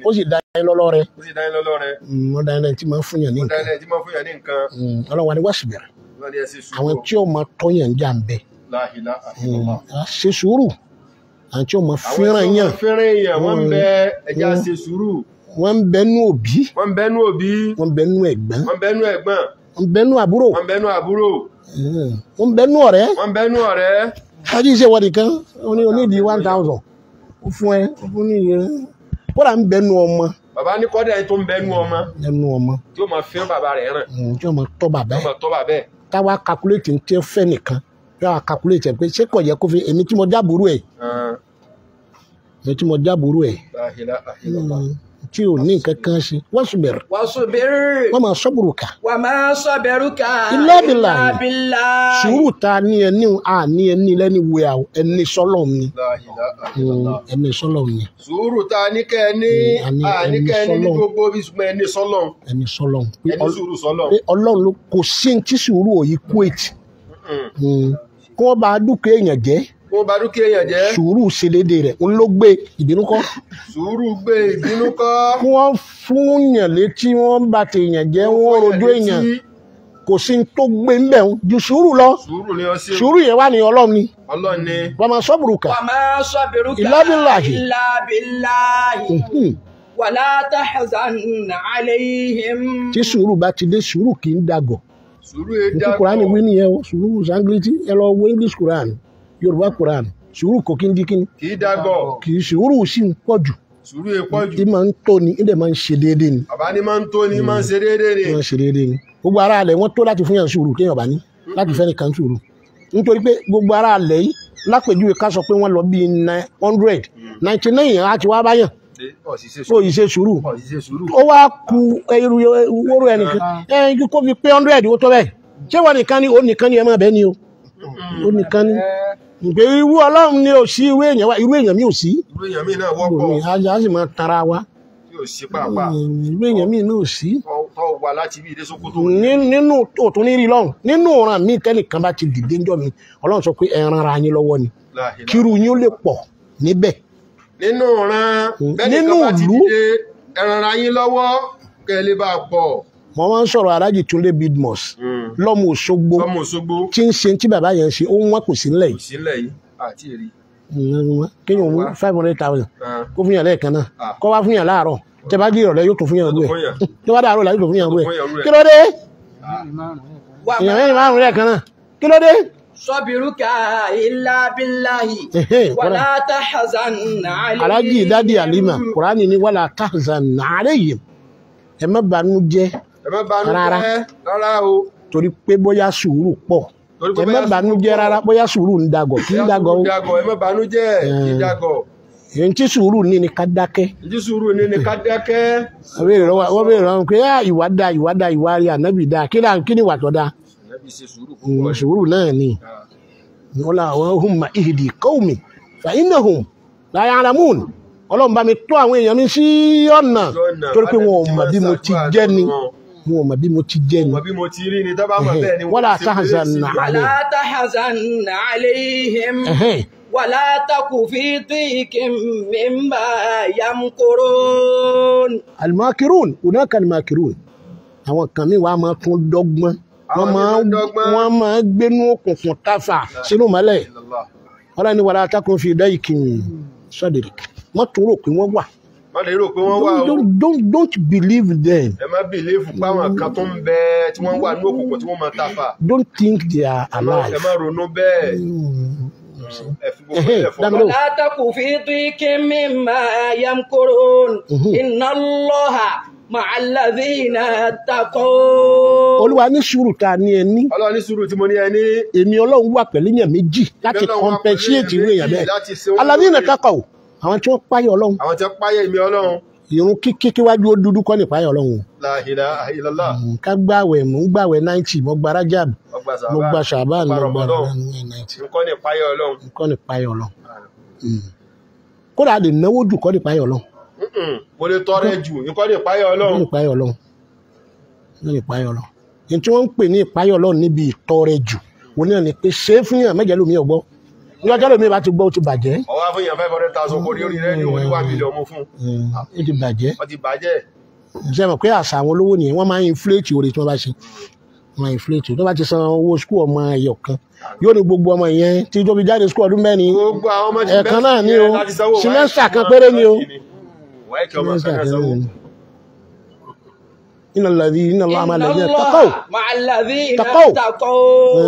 Ó sì dá yín lọ́lọ́rẹ́. Ó dá yín lẹ́ni tí máa ń fún yàn ní nǹkan. Ọlọ́run wa ni wasbir. Àwọn tí ó máa tọ́yàn ń jà ń bẹ. Ṣe sùúrù. Àwọn tí ó máa fẹ́ràn yàn. Wọ́n ń bẹ nú òbí. Wọ́n ń bẹ nú ẹ̀gbọ́n. Wọ́n ń bẹ nú àbúrò. Wọ́n ń bẹ nú ọ̀rẹ́. Ají iṣẹ́ wọ́n nìkan ó ní onídìí 1000 ó fún ẹ ó fún ní iye kódà ń bẹ nú ọmọ. Bàbá ní kọ́dà tó ń bẹ nú ọmọ. Nú ọmọ. Tí ó máa fẹ́ bàbá rẹ̀ ràn. Tí ó máa tọ́ bàbá ẹ̀. Táwa calculate ń tẹ́ fẹ́ nìkan táwa calculate ẹ̀ pé ṣé kò yẹ kó fi èmi tí mo jábùrú ẹ̀. Èmi tí mo jábùrú ẹ̀. Tí o ní nǹkan kan ṣe wasbir. Wasbir. Wa ma sabruka. Wa ma sabruka. Illa billah. Sùúrù ta ní ẹni a ní ẹni lẹ́ni wo àwọn ẹni sọ́lọ̀ ni. Ẹni sọ́lọ̀ ni. Sùúrù ta ní kẹ́ ẹni a ní kẹ́ ẹni ní gbogbo bí ṣùgbọ́n ẹni sọ́lọ̀. Ẹni sọ́lọ̀. Ẹni sùúrù sọ́lọ̀. Pé Ọlọ́run ló kò sí tí sùúrù òyì kúwèétì. Kí wọ́n bá dúkìá èèyàn jẹ́. Wọ́n bá dúkìá èèyàn jẹ́. Sùúrù ṣe déédéé rẹ̀ ń ló gbé ìbínú kọ́. Sùúrù gbé ìbínú kọ́. Kí wọ́n fún yàn létí wọ́n bá ti èèyàn jẹ́ wọ́n rojọ́ èèyàn kò sí tó gbé ń bẹ̀ ń ju sùúrù lọ. Sùúrù ni ọsẹ. Sùúrù yẹn wà ní Ọlọ́run ni. Ọlọ́run ni. Wa ma sabruka. Wa ma sabruka. Illa billahi. Illa billahi. Wala tahzan alayhim. Tí sùúrù bá ti dé sùúrù kì í dàgọ̀. Sùúrù yẹn dàgọ̀. Kùránì wí nìyẹn o sùúrù sangilétí ẹ lọ wo English Quran. Yorùbá Quran sùúrù kò kí n di kíni. Kì í dàgọ̀. Kì í sùúrù sì ń pọ̀ jù. Sùúrù yẹn pọ̀ jù. Í máa ń tó ni í dẹ̀ máa ń ṣe déédéé ni. Bàbá ni máa ń tó ni máa ń ṣe déédéé ni. Máa ń ṣe déédéé ni. Gbogbo ara alẹ̀ wọ́n tó láti fún yàn sùúrù kéèyàn bá ní láti fẹ́ nìkan sùúrù. Nítorí pé gbogbo ara alẹ̀ yìí lápèjúwe ká sọ pé wọ́n lọ bíi 900 99 á ti wá báyàn. Ó yìí ṣe sùúrù. Ó wá ku irú wóró ẹnìkan ẹ kó fi pé 100 ó tó bẹ́ẹ̀. Ṣé wọ́n nìkan ni ó nìkan ni ẹ máa bẹ́ẹ̀ ni o. Ó nìkan ni. Ìpè irú Ọlọ́run ni ò sí irú èèyàn wa irú èèyàn mi ò sí. Irú èèyàn mi náà wọ́pọ̀. A sì máa tara wa. Tí ò sí pàápàá. Irú èèyàn mi náà ò sí. Tọ́ wà láti ibi ìdé Sókótó. Nínú òtún ní rí lọ́run nínú ọ̀ràn mi tẹ́nìkan bá ti dìde ńjọ́ mi Ọlọ́run sọ pé ẹ ran ara yín lọ́wọ́ ni. Kírú yín ó lè pọ̀ níbẹ̀. Nínú ọ̀ràn bẹ́ẹ̀ni kan bá ti dìde ẹ ran ara yín lọ́wọ́ kẹ́ ẹ lè bá pọ̀. Mo máa ń sọ̀rọ̀ Alhaji Túndé Bidmus lọ́mọ Òṣogbo tí ń ṣe tí bàbá yẹn ṣe ó ń wá kò sí nílẹ̀ yìí. Kéèyàn mú 500,000 kó fún yàn lẹ́ẹ̀kan náà kó wá fún yàn láàárọ̀ tẹ bá jí ìrọ̀lẹ́ yóò tún fún yàn rú ẹ̀ tó bá dàárọ̀ là yóò tún fún yàn rú ẹ̀ kí ló dé? Èèyàn mẹ́rin márùn lẹ́ẹ̀kan náà kí ló dé? Sabiruka illa billahi wala tahzan alayhim. Alhaji Dadi Alima Kùránì ní wala tahzan alayhim ẹ má banú jẹ́ rárá torí pé bóyá sùúrù pọ̀ ẹ má banújẹ́ rárá bóyá sùúrù ń dagọ̀ kí ń dagọ̀ o ẹ má banújẹ́ kí ń dagọ̀. Èyí tí sùúrù ní ni ká dákẹ́. Èyí tí sùúrù ní ni ká dákẹ́. Wọ́n béèrè lọ́wọ́ pé ìwà da ìwà da ìwà rí ànábì da kí ni ìwà tó da. Sùúrù náà ni wọ́n la Allahumma ihdi qawmi fa innahum la ya'lamun. Ọlọ́run bá mi tó àwọn èèyàn mi sí ọ̀nà torí pé wọn ò mọ̀ bí mo ti jẹ́ ni. Wọn ò mọ̀ bí mo ti jẹ́ ni. Bí mo ti rí ni tábà mọ̀ bẹ́ẹ̀ ni. Wala tahzan alayhim. Wala tahzan alayhim. Wala taku fi dikin mimma yamkurun. Al-makirun, hunaka al-makirun. Àwọn kan mi wàá máa tún dọ́gbọ́n. Wọ́n máa gbénú òkùnkùn táfà sínú mọ́lẹ̀. Ọlọ́run ní wala takun fi daykin sadrik. Wọ́n tún rò pé wọ́n wà. Don't believe them. Ẹ má believe pé àwọn kan tó ń bẹ tí wọ́n wà ní òkùnkùn tí wọ́n máa tafà. Don't think they are alive. Ẹ má ronú bẹ́ẹ̀. Wala taku fi dikin mimma yamkurun. Inna Allaha ma'al ladhina taqaw. Olúwa ní sùúrù ta ní ẹni. Ọlọ́run ní sùúrù tí mo ní ẹni. Èmi Ọlọ́run wà pẹ̀lú èèyàn méjì láti compensate irú èèyàn bẹ́ẹ̀. Alladhina taqaw. Àwọn tí wọ́n páyà Ọlọ́run. Àwọn tí wọ́n páyà èmi Ọlọ́run. Ìrun kíkí kíwájú ó dúdú kọ́ ní páyà Ọlọ́run. La ilaha illallah. Ká gbàwẹ̀ mò ń gbàwẹ̀ 90 mo gba Rajab mo gba Ṣàbán mo gba 90. Nǹkan ní páyà Ọlọ́run. Nǹkan ní páyà Ọlọ́run. Kódà lè náwó jù kọ́ ní páyà Ọlọ́run. Mo lè tọrẹ jù nǹkan ní páyà Ọlọ́run. Nǹkan ní páyà Ọlọ́run. Nǹkan ní páyà Ọlọ́run. Ní tí wọ́n ń pè ní ìpáyà Ọlọ́run níbi ìtọrẹ jù òun náà ni pé ṣé fún yàn mẹ́jẹ̀ lómi ọ̀gbọ́. Ní ọjọ́ lómi bá ti gbọ́, ó ti bàjẹ́. Ọwọ́ fún yàn 500,000 kò rí orí rẹ́díò ní 1 million mú fún. Ó ti bàjẹ́. Wọ́n ti bàjẹ́. Ṣe mọ̀ pé àṣà àwọn olówó nìyẹn, wọ́n máa ń inflate oore tí wọ́n bá ṣe, wọ́n máa inflate. Tó bá ti san owó school ọmọ ẹyọ kan, yóò ní gbogbo ọmọ yẹn tí tó fi jáde school ọdún 4 Gbogbo àwọn ọmọ ti ẹ̀ẹ̀kan náà ní o, semester kan péré ní o. WAEC ọmọ kan Semester náà kan sanwó. ní. Inna alladhi inna Allaha ma'a إن alladhina taqaw. الله مع الذين Taqaw. اتقوا.